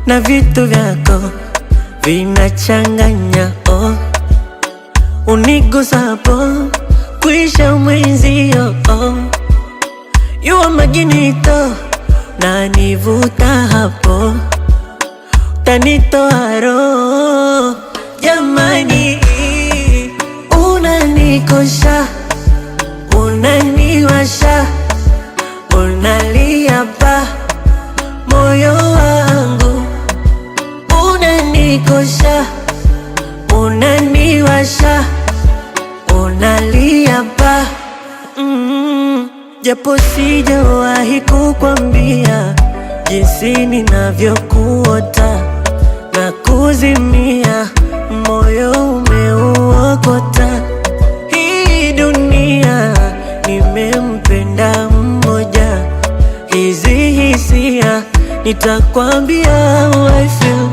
Na vitu vyako vinachanganya oh. Unigusapo kwisha mwenzio oh. Yuwa maginito na nivuta hapo tanitoa roho jamani, unanikosha, unaniwasha, unalia pa moyo wangu, unanikosha, unaniwasha, unalia pa. Japo sijawahi kukwambia jinsi ninavyokuota na kuzimia, moyo umeuokota. Hii dunia nimempenda mmoja, hizi hisia nitakwambia how I feel.